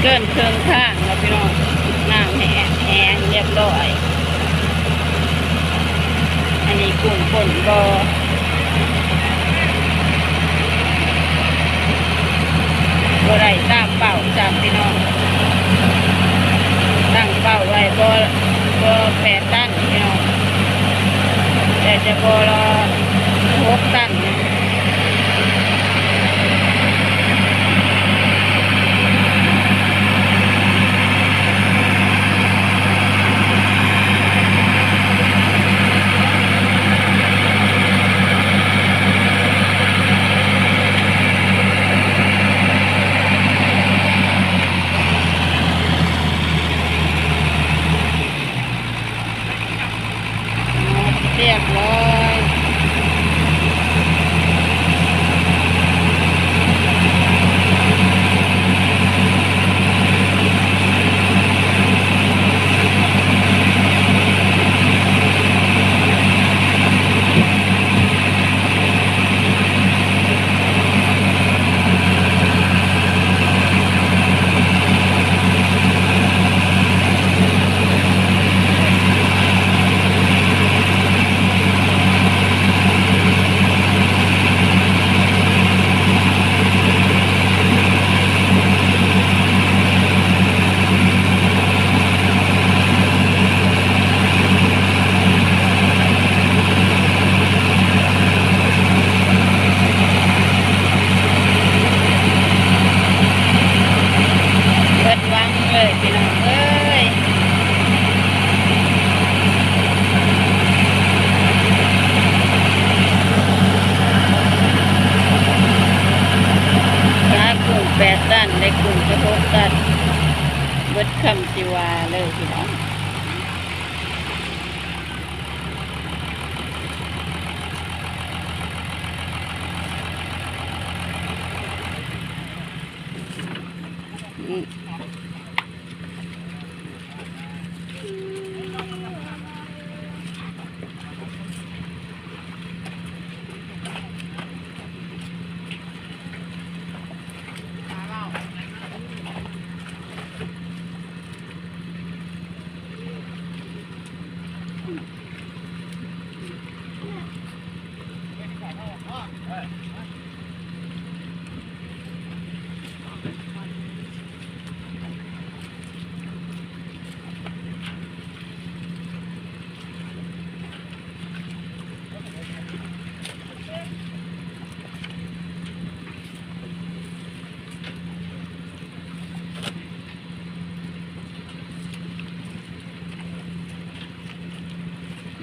ເກີນເຄິ່ງທາງແລ້ວພີ່ນ້ອງ, ນ້ຳແຫ້ງ ແຫ້ງຮຽບຮ້ອຍ. ອັນນີ້ກຸ້ງປົ່ນບໍ່ ບໍ່ໄດ້ຕາມເປົ້າຊ້ຳພີ່ນ້ອງ, ຕັ້ງເປົ້າໄວ້ບໍ່ ບໍ່ແປດຕັນພີ່ນ້ອງ, ແຕ່ຈະບໍ່ລະຫົກຕັນ. ຮຽບຮ້ອຍ. ເບິດວັງເລີຍພີ່ນ້ອງເອີຍ. ປາກຸ້ງແປດຕັນ ໄດ້ກຸ້ງຈະຫົກຕັນ ເບິດຄຳຊິວ່າເລີຍພີ່ນ້ອງ.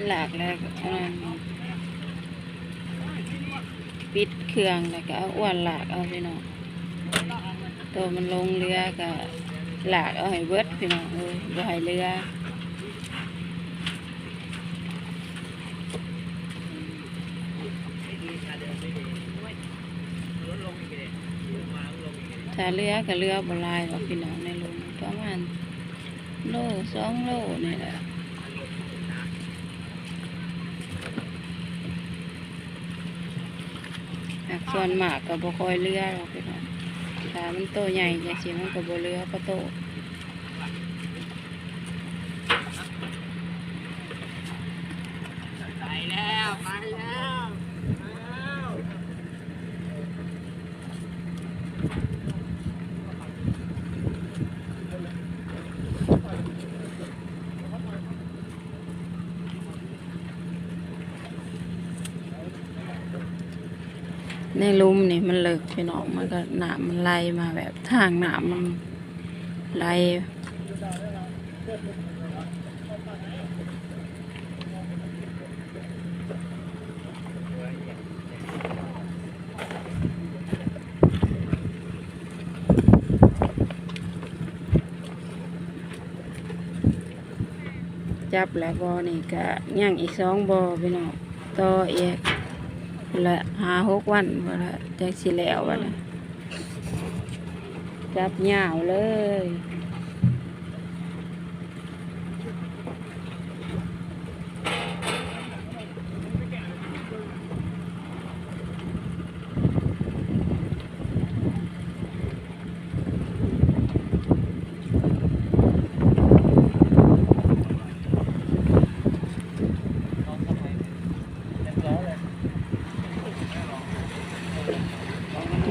ຫຼາກແລ້ວກໍ ອັນນັ້ນ ປິດເຄື່ອງ ແລ້ວກໍເອົາອວນຫຼາກເອົາພີ່ນ້ອງ. ໂຕມັນລົງເຫຼືອກໍຫຼາກເອົາໃຫ້ເບິດພີ່ນ້ອງເອີຍ ບໍ່ໃຫ້ເຫຼືອ. ຖ້າເຫຼືອກໍເຫຼືອບໍ່ຫຼາຍດອກພີ່ນ້ອງ ໃນຫຼຸມ ປະມານໂລສອງໂລນີ້ແຫຼະ. ຫາກສ່ວນມາກກໍບໍ່ຄ່ອຍເຫຼືອດອກພີ່ນ້ອງ, ຖ້າມັນໂຕໃຫຍ່ຈັ່ງຊີ້ ມັນກໍບໍ່ເຫຼືອປາໂຕ. ໄປແລ້ວ ໄປແລ້ວ ໄປແລ້ວ. ໃນຫຼຸມນີ້ມັນເລິກພີ່ນ້ອງ, ມັນກໍ ນ້ຳມັນໄຫຼມາແບບທາງນ້ຳມັນໄຫຼ. ຈັບແລ້ວບໍ່ນີ້ກະຍັງອີກສອງບໍ່ພີ່ນ້ອງ, ຕໍ່ອີກພຸ້ນລະຫ້າຫົກວັນພຸ້ນລະ ຈັ່ງຊິແລ້ວບັດນີ້. ຈັບຍາວເລີຍ. ເ